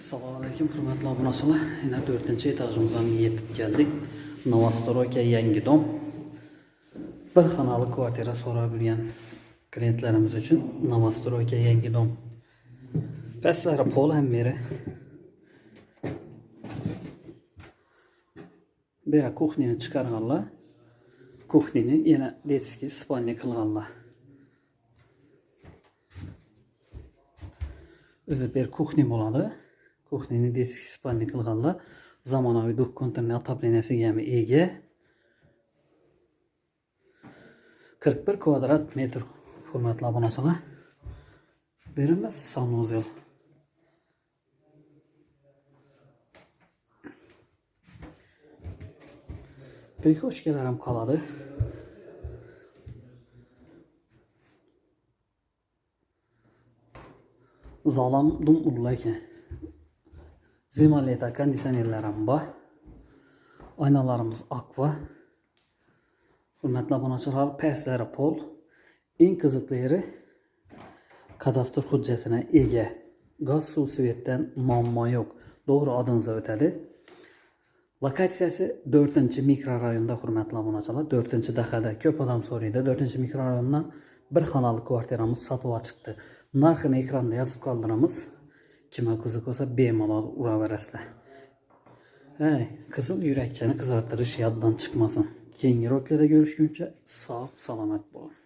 Assalomu alaykum hurmatli obunachilar. Yana 4-etajimizga yetib keldik. Novostroyka yangi dom. Bir xonali kvartira so'rab yurgan klientlarimiz uchun Novostroyka yangi dom. Pastlari pol ham beri. Bera kuxnini chiqarganlar. Kuxnini yana detskiy spalniya qilganlar. O'zi bir kuxni bo'ladi. Kuxnini detskiy spalniya qilganlar. Zamonaviy двухконтурный отопленияsiga ham ega. 41 kvadrat metr hurmatli obunachilar. Berimiz sanuzel. Prixoshkalar ham qoladi. Zalam dum urla ekan. Zimaleta konditsionerlar ham bor. Aynalarimiz aqua. Hurmatli obunachilar, pastlari pol. Eng qiziqli yeri kadastr hujjatine ega. Gaz, suv, svetdan muammo yo'q. To'g'ri odingizga o'tadi. Lokatsiyasi 4-mikrorayonda hurmatli obunachilar, 4-dahada. Ko'p odam so'raydi. 4-mikrorayondan bir xonali kvartiramiz sotuvga chiqdi. Narxini ekranda yozib qoldiramiz. Kimga qiziq bo'lsa bemalol uraverasizlar. Hey, qizil yurakchani qizartirish yoddan chiqmasin. Keyingi roliklarda ko'rishguncha sog' salomat bo'ling.